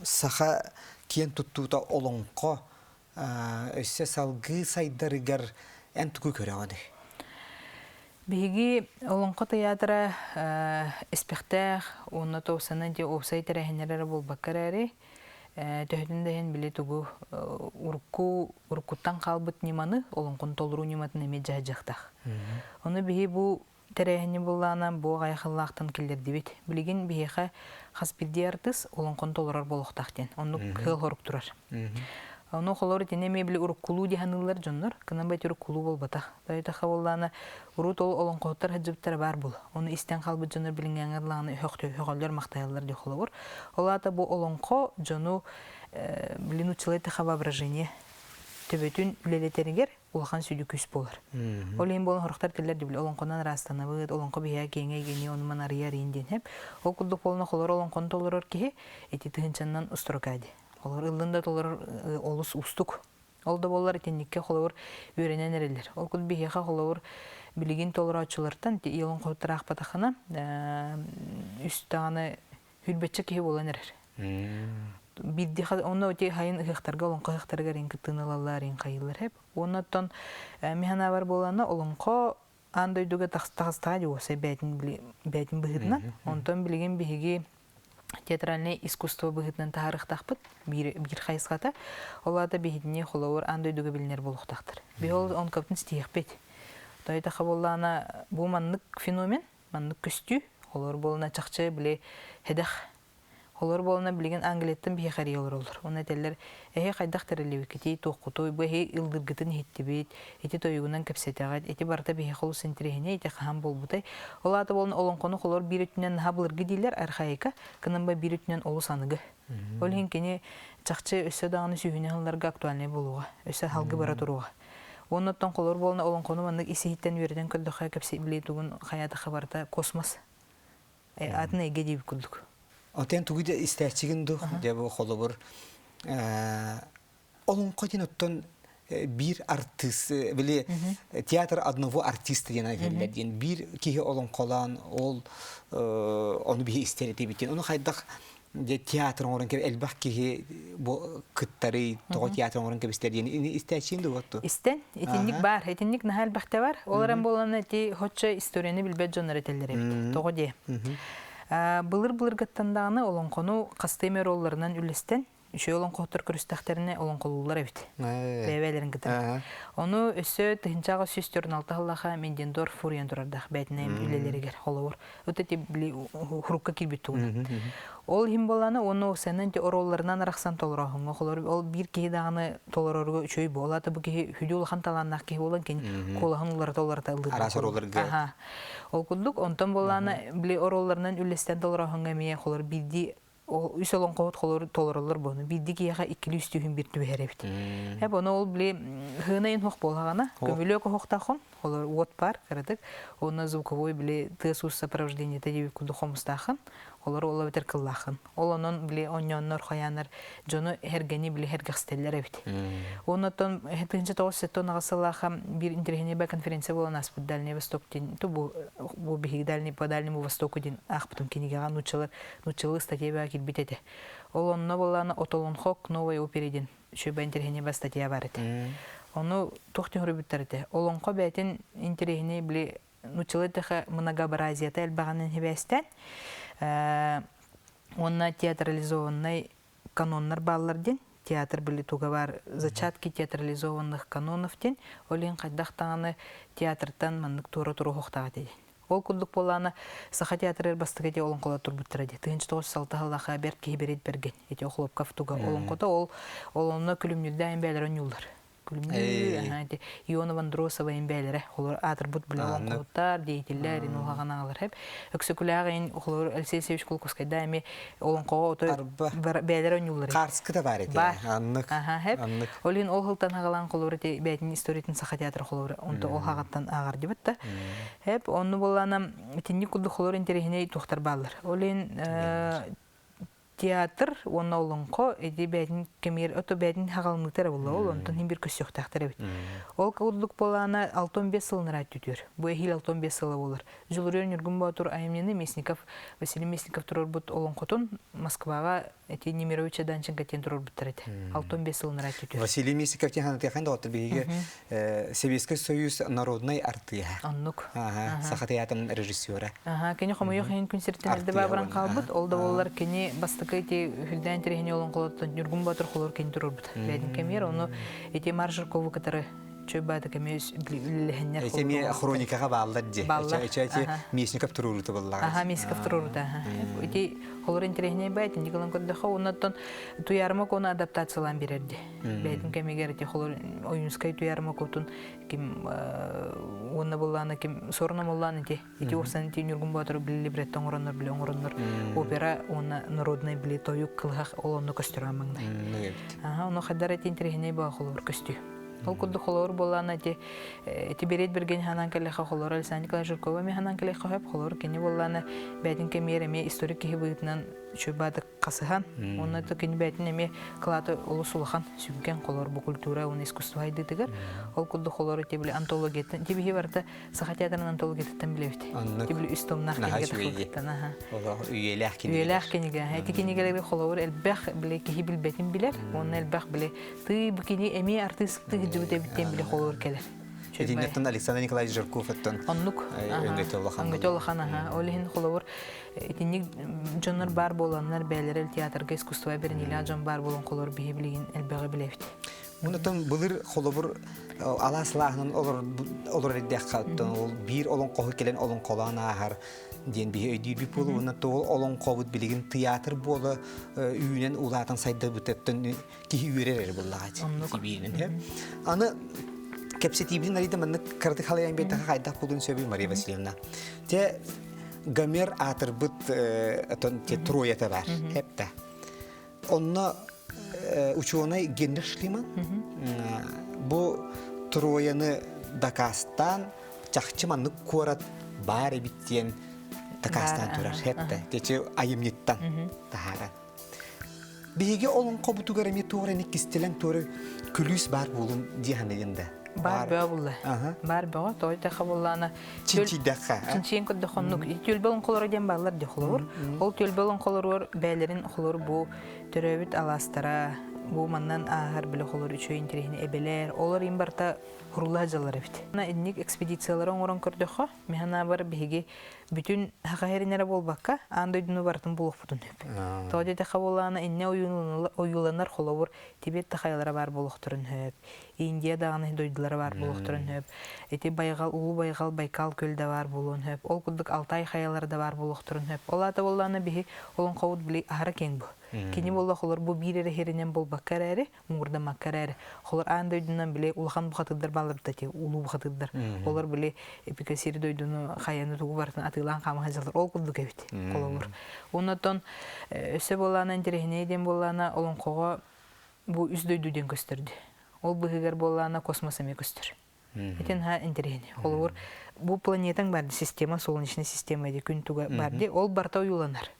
саха киэн туттуута олоҥхо өссө салгыы сайдарыгар эн тугу көрөҕүнүй? Биһиги Олоҥхо тыйаатыра испэхтээх уонна тоусана диэ уопсай тэрээһиннэр эрэ буолбакка эрээри, төһөтүн да иһин били тугу урукку уруккуттан хаалбыт ньыманы олоҥхону толоруу ньыматын эмиэ дьаһайдьахтаах. Ону биһи бу тэрээһини буллаанан бу аҕайахыллаахтан киллэрдибит. Билигин биһиэхэ хас биирдии артыыс олоҥхону толорор буолуохтаах диэн. Оннук кыал-хорук турар. Ону холор итини эмиэ били уруккулуу дии саныыллар дьоннор. Кынан бэт уруккулуу буолбатах. Тойотаха буоллаана урут ол олоҥхоһуттар сылдьыбыттара баар буол. Ону истэн хаалбыт дьоннор билиҥҥээҥҥэ ыллаҕына өһөҕөллөр, махтайаллар дии холобур. Ол аата бу олоҥхо дьону били нууччалыы эттэххэ воображение төбөтүн үлэлэтэригэр улахан сүдү күүс буолар. Ол иһин буолан сорохтор этэллэр дии олоҥхонон ыраастанабыт, олоҥхо биһиэхэ киэҥ эйгэни онуман арыйа арыйын диэн хэп. Ол курдук буолан холор олоҥхону толорор киһи ити тыһыынчаннан устурука дии. Холор ыллын да толорор олус уустук. Ол да буоллар итинниккэ холобур үөрэнэн эрэллэр. Ол курдук биһиэхэ холобур билигин толорооччулартан ити олоҥхоһуттар аахпатаххына үс даҕаны Хүрбэччэ киһи буолан эрэр. Биирдии онно ити хайын ыһыахтарга олоҥхо ыһыахтарыгар ин кыттыыны ылаллар, ин хайыыллар хэп. Уонна оттон мин санаабар буолана олоҥхо аан дойдуга тахыстаҕа дии уопсай бээтин бээтин быһыытынан. Онтон билигин биһиги театральнай искусство быһыытынан таһаарыахтаахпыт биир биир хайысхата. Ол аата биһигини холобур аан дойдуга билинэр буолуохтаахтар. Биһи ол онкобутун ситиһиэхпит. Тойтаха буоллаана бу маннык феномен маннык көстүү, олор буолуна чахчы били хэдэх. Холор буолана билигин Англияттан биһиэхэ эрийэ олороллор. Уонна этэллэр, эһи хайдах тэриллибиккитий, туоххутуй, бу эһи ыллыыргытын иһиттибит, ити тойугунан кэпсэтэҕит, ити барыта биһиэхэ олус интэриэһинэй, ити хаһан буолбутай. Ол аата буолан олоҥхону холор биир өттүнэн наһаа былыргы дииллэр, архаика, кынамба биир өттүнэн олус аныгы. Ол иһин кини чахчы өссө даҕаны сүүһүнэн сылларга актуальнай буолуоҕа, өссө салгыы бара туруоҕа. Уонна оттон холор буолан олоҥхону маннык ис-иһиттэн үөрэтэн көрдөххө кэпсии тугун хайаатахха барыта космос атын эйгэ диэбит курдук. Отен тугу да истээччигин ду, дьэ бу холобур олоҥхо диэн оттон биир артыыс били театр одного артиста диэн этэллэр диэн биир киһи олоҥхолоон ол ону биһи истэр этибит диэн ону хайдах дьэ театр оҥорон кэб элбэх киһи бу кыттарый тоҕо театр оҥорон кэбистэр диэн истээччиин дуо отту Истэн, итинник баар, итинник наһаа элбэхтэ бар. Ол эрэн буолан ити хоччо историяны билбэт дьоннор этэллэр эбит. Тоҕо диэ. Былыр-былыргыттан даҕаны олоҥхону хастыы эмэ ролларынан үллэстэн, үчүгэй олоҥхоһуттар көрүстэхтэринэ олоҥхолууллар эбит. Бэйэ-бэйэлэрин кытары. Ону өссө 1846 сыллаха Мендендорф фуруйан турардаах бээтинэ үлэлэригэр холобур. Вот эти били хурукка киирбит тугунан. Ол иһин буоллаана уонна сэнэн ти оролларынан арахсан толороһуҥҥа холор ол биир киһи даҕаны толорорго үчүгэй буолаата бу киһи хүдү улахан талааннаах киһи буолан кини куолаһын уларыта уларыта ыллыыр. Араас оролларга. Аха. Ол курдук онтон буоллаана били оролларынан үллэстэн толороһуҥҥа эмиэ холор биирдии үс олоҥхоһут холор толороллор буону биирди киһиэхэ иккили үстүүһүн биир түбэһэр эбит. Эп ону ол били хыына ин хох буолаҕана көмүлүөк оһохтааххын холор уот бар кыратык уонна звуковой били тыас-уус сопровождениета диэбит курдук хомустааххын холор ол эбэтэр кыллааххын ол онон били онньооннор хайааннар дьону эргэни били эргэхситэллэр эбит. Оннотон 1978 сыллаахха биир интэриэһинэй конференция буолан ааспыт Дальний Восток диэн бу бу биһиги Дальний по Дальнему Востоку диэн аахпытым кинигэҕэ нууччалар нууччалыы статья киирбит этэ. Ол онно буоллаана Отолонхо к новой опере диэн үчүгэй интэриэһинэй статья бар этэ. Ону туох түһүрүбүттэр этэ. Олоҥхо бэйэтин интэриэһинэй били нууччалыы эттэхэ многообразията элбэҕинэн сибээстээн уонна театрализованнай каноннар бааллар диэн театр били туга бар зачатки театрализованных канонов диэн ол иһин хайдах даҕаны театртан маннык туора туруохтаах этэ диэн. Ол курдук буоллаҕына Саха театрыгар бастакы ити олоҥхолор турбуттара дии. 1906 сыллаахха бэрт киһи бэрит бэргэн ити Охлопков туга олоҥхото ол ол онно күлүмнүүрдээн бэйэлэрэ онньууллар. Күлүмнүүр аһа ити Ионова Андросова ин бэйэлэрэ олор аатырбыт билэ олоҥхоһуттар деятеллэр ин улахан аҕалар хэп. Өксөкүлээх ин олор Алексей Алексеевич Кулаковскайда эми олоҥхоҕо отой Арба. бэйэлэрэ онньууллар. Хаарскыта баар эти. Бар. Аннык. Аха хэп. Аннык. Ол иһин ол сылтан хагалаан холобур ити бэйэтин историятын Саха театра холобура онто ол хаҕаттан ааҕар дибит да. Хэп онну буоллаана итинник курдук холор интэриэһинэй туохтар бааллар. Ол иһин театр уонна олоҥхо ити бэйэтин кэмигэр ото бэйэтин хаҕалыныыта эрэ буолла ол онтон иһин бир көссүөхтээхтэр эбит. Ол курдук буолаана 65 сылын ыраат түтүөр. Бу эһиил 65 сыла буолар. Дьулуруйар Ньургун Боотур айымньыны Местников Василий Местников туруорбут олоҥхотун Москваҕа ити Немировича Данченко диэн туруорбуттар этэ. 65 сылын ыраат түтүөр. Василий Местников диэн ханатыахын доҕоттор биһиги Советский Союз народнай артыыһа. Оннук. Саха театрын режиссера. Кини хомойуох иһин күн сириттэн эрдэ баабыран хаалбыт. Ол да буоллар кини бастакы ити хүлдээн тирэһини олоҥхолоттон Ньургун Боотур холор кини туруорбут. Бэйэтин кэмигэр ону ити Марк Жиркову кытары чөй баата кэми үлэлэһиннэр Эти эмиэ хроникаҕа бааллар дии. Бааллар. Эти Местников туруорута буоллаҕа. Аха, Местников туруорута. Ити холор интэриэһинэй бай, итинник ылан көрдөххө, оннуттан Туйаарыма кону адаптациялаан биэрэрди. Бэйэтин кэмигэр ити холор Ойуунскай Туйаарыма кутун ким уонна буллаана ким Сорно Муллаан ити ити уопсан ити Ньургун Боотуру били либретто оҥороннор били оҥороннор опера уонна народный били тойук кылыһах ол онно көстөр маҥнай. Аха, ону хайдар ити интэриэһинэй баа холобур көстүү. Ол курдук холобур буоллаана ити ити Берет Берген ханан кэллэхэ холобур Александр Николаевич Жиркова эми ханан кэллэхэ хөп холобур кини буоллаана бэйэтин кэмигэр эмиэ историк киһи быһыытынан үчүгэй хасыһан уонна то кини бэйэтин эмиэ кылаата олус улахан сүҥкэн холор бу культура уонна искусство сайдыытыгар ол курдук холор ити били антологияттан ити биһи барыта Саха театрын антологиятыттан билэбит ити били үс томнаах кинигэ тахсыбытыттан аха үйэлээх кинигэ үйэлээх кинигэ ити кинигэлэргэ холобур элбэх били киһи билбэтин билэр уонна элбэх били тыы бу кини эмиэ артыыстыы сылдьыбыт эбит диэн били холобур кэлэр. Итиннэттэн Александр Николаевич Жирков оттон оннук өҥөтө улахан. Өҥөтө улахан аха. Ол иһин холобур итинник дьоннор баар буоланнар бэйэлэрэ театрга искусство бэриниилээх дьон баар буолан холобур биһи билигин элбэҕи билэбит. Онтон былыр холобур алаас лааһынан олорор эрдэххэ оттон ол биир олоҥхоһу кэлэн олоҥхолоон ааһар диэн биһи өйдүүрбүт буолуо уонна тоҕо олоҥхобут билигин тыйаатыр буола үүнэн улаатан сайдыбытыттан киһи үөрэр эрэ буоллаҕа сибииринэн аны кэпсэтиибитин арыйда маннык кыратык халайан биэрдэххэ хайдах буолуон сөбүй Мария Васильевна те Гомер аатырбыт отон те Троята бар хепта Онно учуонай Генрих Шлиман бу Трояны дакаастаан чахчы маннык куорат баар эбит диэн дакаастаан турар. Хепте, течи айымньыттан таһааран. Биһиги олоҥхобутугар эмиэ туох эрэ кистэлэҥ туора күлүүс баар буолун дии саныгын да. Баар бөҕө булла. Баар бөҕө, тоҕо диэтэххэ буоллаҕына Чинчийдэххэ. Чинчийэн көрдөххө оннук. Түөлбэ олоҥхолоро диэн бааллар дии холобур. Ол түөлбэ олоҥхолоругар бэйэлэрин холобур бу төрөөбүт алаастара, бу маннан ааһар били холобур үчүгэй интэриэһинэй эбэлэр, олор им барыта хурулла сылдьаллар эбит. Инник экспедициялары оҥорон көрдөххө, мин санаабар биһиги бүтүн саха сирин эрэ буолбакка, аан дойдуну барытын булуохпутун сөп. Тоҕо диэтэххэ буоллаҕына, иннэ ойууланар холобур Тибет да хайалара баар буолуохтарын сөп. Индия даҕаны дойдулара баар буолуохтарын сөп. Ити байҕал, Улуу байҕал, Байкал күөл да баар буолуон сөп. Ол курдук Алтай хайалара да баар буолуохтарын сөп. Ол аата буоллаҕына биһи олоҥхобут били аһара киэҥ бу. Кини буолла холор бу биир эрэ сиринэн буолбакка эрээри, муҥурдаммакка эрээри, холор аан дойдунан били улахан бухатырдар бааллар эти улуу бухатырдар. Олор били эпика сири дойдуну хайаны тугу барытын атыылаан хаама сылдьаллар. Ол курдук эбит холобур. Оннотон өссө буоллаҕына интэриэһинэй диэн буоллаҕына олоҥхоҕо бу үс дойду диэн көстөрдө. Ол быһыгар буоллаҕына космос эмиэ көстөр. Итин ха интэриэһинэй. Холобур, бу планетаҥ бар система, солнечная система ди күн туга бар ди, ол барыта ойууланар.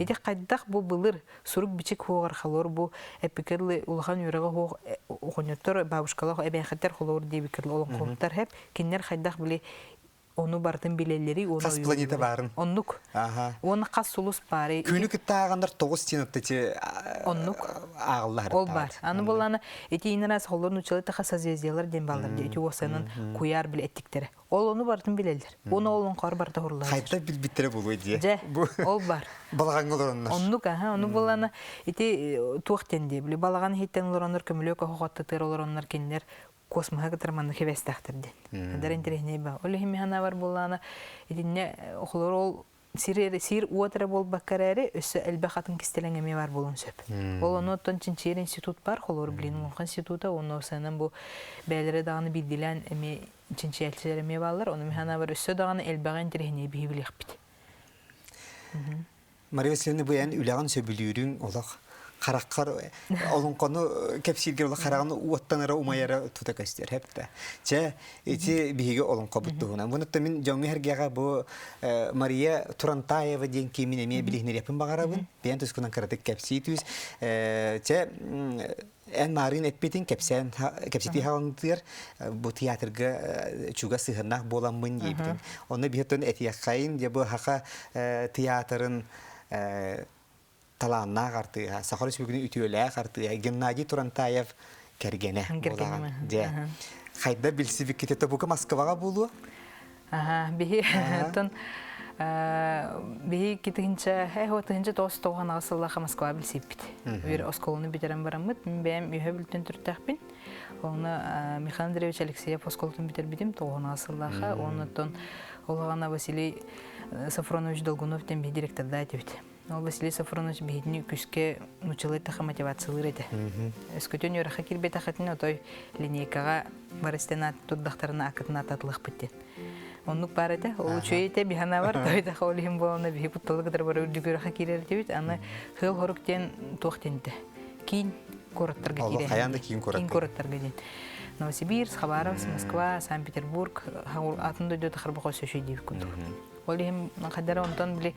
Ити хайдах бу былыр сурук-бичик хуоҕар холор бу эпикерлы улахан үөрэҕэ хуох оҕонньоттор бабушкалах эбээхиттэр холоор диэбикерлы олоҥхоһуттар хэп кинилэр хайдах били ону барытын билэллэрий уонна Хас планета баарын. Оннук. Аха. Уонна хас сулус баарый. Күнү кытта ааҕаннар тоҕус тиэн ити Оннук. ааҕыллар. Ол бар. Аны булланы ити инрас холлор нучалы таха созвездиялар диэн бааллар ити уосанын куйаар биле эттиктэрэ. Ол ону барытын билэллэр. Уну ол оҥкор барыта хурлар. Хайта билбиттэрэ буолуой дии. Дьэ, ол бар. Балаҕаҥҥа олороннор. Оннук аха, ону булланы ити туох диэн дии. Били балаҕан иһиттэн олороннор көмүлүөк оһох оттатыар олороннор кинилэр космоһа кытары маннык хибэстэхтэр диэн. Адар интэриэһинэй ба. Ол иһин миһанабар буоллаана итиннэ охолор ол сир сир уот эрэ буолбакка эрээри өссө элбэх атын кистэлэҥ эмиэ бар буолуон сөп. Ол ону оттон чинчийэр институт бар, холобур блин Улахан института, онно сыанан бу бэйэлэрэ даҕаны биирдилээн эмиэ чинчийээччилэр эмиэ бааллар. Ону миһанабар өссө даҕаны элбэҕи интэриэһинэй биһи билиэхпит. Мария Васильевна, бу эн үлэҕин сөбүлүүрүҥ олох хараххар олоҥхону кэпсииргэр олох хараҕын уоттанара умайара тута көстөр хэптэ. Чэ, ити биһиги олоҥхобут туһунан. Бу мин дьоҥҥо эргэҕэ бу Мария Турантаева диэн киимин эмиэ билиһинэриэхпин баҕарабын. Бэйэн тускунан кыратык кэпсии түс. Чэ, эн маарыын эппитин кэпсээн кэпсэтии хаалынтыгар бу театрга чугас сыһыаннаах буоламмын диэбитин. Онно биһиттэн этиэххэйин дьэ бу Хаха театрын талааннаах артыыһа, Саха Республикатын үтүөлээх артыыһа Геннадий Турантаев кэргэнэ буолаҕын. Дьэ, хайда билсибиккитэ тобука Москваҕа буолуо? Аха, биһи оттон биһи китинчэ тыһынча тоҕус тоҕон аҕыс сыллаахха Москва билсиппит. Үөр оскуоланы бүтэрэн бараммыт, мин бэйэм үһэ бүлтэн түртэхпин. Онно Михаил Андреевич Алексеев оскуолатын бүтэрбитим тоҕон аҕыс сыллаахха. Оннуттан олоҕана Василий Сафронович Долгунов диэн биһи директордаа этибит. Ол Василий Сафронович биһитини күскэ нуччалыы таха мотивациялыыр этэ. Өскөтүн үөрэххэ киирбэтэххитинэ отой линейкаҕа барыстен турдахтарына аккытын ататылыахпыт диэн. Оннук баар этэ. Ол үчүгэй этэ биһанабар тойдах ол иһин буолана биһи кутталы кытары бары үрдүк үөрэххэ киирэр этибит. Аны хыл хорук диэн туох диэн этэ. Киин куораттарга киирэр. Хайаан да киин куораттарга. Киин куораттарга диэн. Новосибирск, Хабаровск, Москва, Санкт-Петербург, атын дойду тахарбах өссө диэбит курдук. Ол иһин хадара онтон били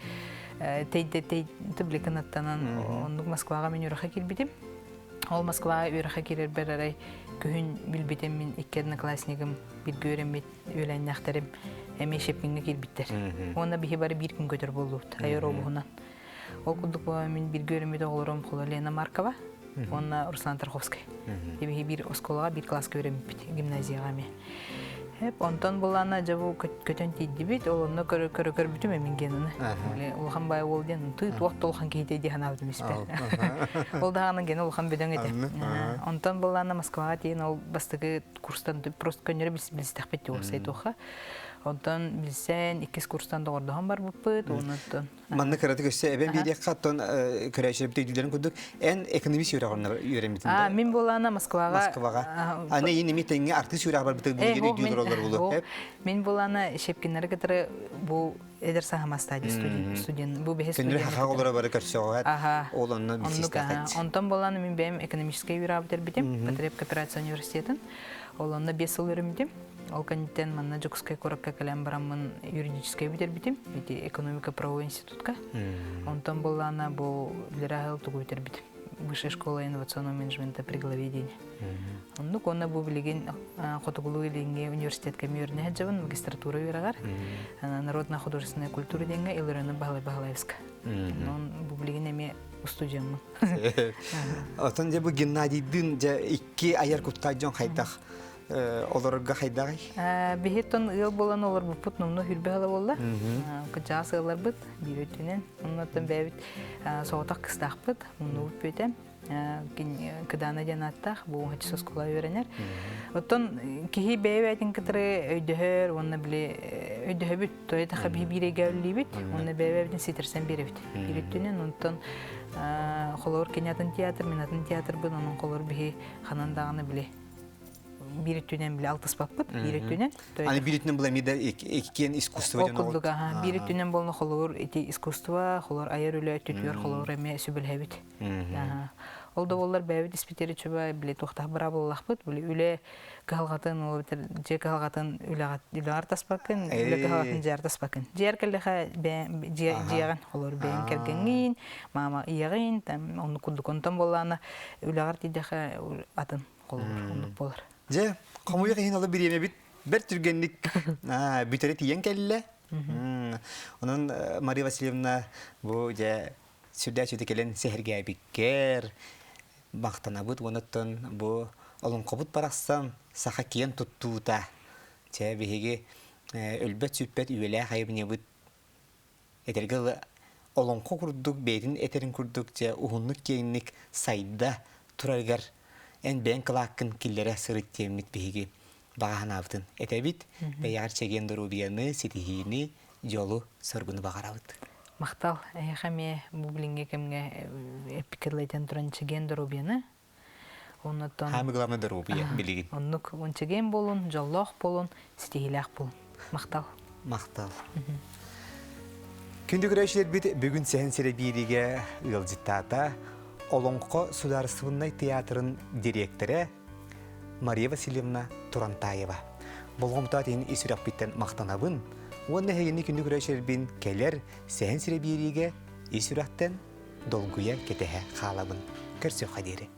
тейде тейде били кынаттанан оннук Москваҕа мин үөрэххэ киирбитим. Ол Москваҕа үөрэххэ киирэрбэр арай күһүн билбитим мин икки одноклассникым бииргэ үөрэммит үөлээннээхтэрим эмиэ Щепкиҥҥэ киирбиттэр. Уонна биһи бары биир күн көтөр буоллубут аэробуһунан. Ол курдук мин бииргэ үөрэммит оҕолорум Холо Лена Маркова уонна Руслан Тарховскай. Биһи биир оскуолаҕа биир кылааска үөрэммиппит гимназияҕа эмиэ. Хеп, онтон булана дьэ бу көтөн тиийдибит, ол онно көрө көрө көрбүтүм эмин генаны. Улахан бай уол диэн тыы туох да улахан киһитэ дии санаабытым испэр. Ол даҕаны гена улахан бөдөҥ этэ. Онтон булана Москваҕа тиийэн ол бастакы курстан просто көннөрү билстэхпит уопсай туохха. Онтон билсэн иккис курстан доҕордоһон барбыппыт, оннуттан Манна кыратык өссө эбэн биэриэххэ, оттон көрөөччүлэрбит өйдүүлэрин курдук, эн экономист үөрэҕин үөрэммитин да? Мин буолаана Москваҕа. Москваҕа. Аны ин эми тэҥҥэ артыыс үөрэҕэ барбыты билигин өйдүү олороллор булу. Мин буолаана Щепкиннары кытары бу эдэр саһама стадия студент бу бэһис студент. Күннүр хаха олоро бары көрсөҕө. Ол онно билсистэхет. Онтон буолаана мин бэйэм экономическай үөрэҕи бүтэрбитим, Потреб кооперация университетын. Ол онно 5 сыл үөрэммитим. Ол кэнниттэн манна Дьокуускай куоракка кэлэн бараммын юридическай бүтэрбитим. Ити экономика-правовой институтка. Онтон буоллаана бу Лера тугу бүтэрбитим. Высшая школа инновационного менеджмента при главе диэн. Оннук уонна бу билигин Хотугулуу Илиҥҥи университетка үөрэнэ сылдьабын магистратура үөрэҕэр народная художественная культура диэҥҥэ Илларионов Баһылай Баһылаевска. Онон бу билигин эмиэ устудьуоммун. Отон дьэ бу Геннадийдыын дьэ икки айар куттаах дьон хайдах олорорго хайдаҕый? Биһиттон ыал буолан олорбуппут номнуо хүрбэ ыла буолла. Кырдьаҕас ыалларбыт биир өттүнэн. Оннуттан бэйэбит соҕотох кыстаахпыт, муннубут бүөтэ. Кыдаана диэн ааттаах, бу уһаччы оскуола үөрэнэр. Оттон киһи бэйэ-бэйэтин кытары өйдөһөр уонна били өйдөһөбүт, тойтаха биһи биирэйгэ үллүүбүт, уонна бэйэ-бэйэбитин ситэрсэн биэрэбит. Биир өттүнэн, онтон холобур кини атын театр, мин атын театрбын, онон холобур биһи ханан даҕаны били биир өттүнэн били алтыспаппыт, биир өттүнэн. Аны биир өттүнэн була эмиэ да иккиэн искусство диэн курдук, аха, биир өттүнэн буолна холобур ити искусство, холор айар үлэ өттүтүгэр холобур эмиэ сүбэлэһэбит. Ол да буоллар бэйэбит испитири чуба били туохтаах быраабылалаахпыт, били үлэ кыһалҕатын, ол эбэтэр дьиэ кыһалҕатын үлэҕэр таспаккын, үлэ кыһалҕатын дьиэҕэр таспаккын. Дьиэр кэллэхэ дьиэҕин, холобур бэйэҥ кэргэҥҥин, маама ийэҕин, там оннук курдук онтон буоллаҕына үлэҕэр тиийдэхэ атын холобур оннук буолар. Дьэ, хомуйуох иһин оло бириэмэбит бэрт түргэнник бүтэрэ тиийэн кэллэ. Онон Мария Васильевна бу дьэ сүрдээх үчүгэй кэлэн сэһэргээбиккэр махтанабыт уонна оттон бу олоҥхобут барахсан саха киэн туттуута чэ биһиги өлбөт-сүппэт үйэлээх айымньыбыт этэргэ дылы олоҥхо курдук бэйэтин этэрин курдук дьэ уһуннук-киэҥник сайда турарыгар эн бэйэҥ кылааккын киллэрэ сырыт диэммит биһиги баҕа санаабытын этэбит. Бэйэҕэр чэгиэн доруобуйаны, ситиһиини, дьолу, соргуну баҕарабыт. Махтал. Эһиэхэ эмиэ бу билиҥҥи кэмҥэ эппиккэ туран чэгиэн доруобуйаны Оннуттан Хаамы главное доруобуйа билигин. Оннук чэгиэн буолун, дьоллоох буолун, ситиһиилээх буолун. Махтал. Махтал. Күндү көрөөччүлэрбит бүгүн Сэһэн сирэ биэриигэ ыалдьыттаата Олоҥхо судаарыстыбаннай театрын дириэктэрэ Мария Васильевна Турантаева. Болҕомтоот иһин ис сүрэхпиттэн махтанабын уонна эһигини күндү көрөөччүлэрбин кэлэр Сэһэн сирэ биэриигэ ис сүрэхтэн долгуйа кэтэһэ хаалабын. Көрсүөххэ диэри.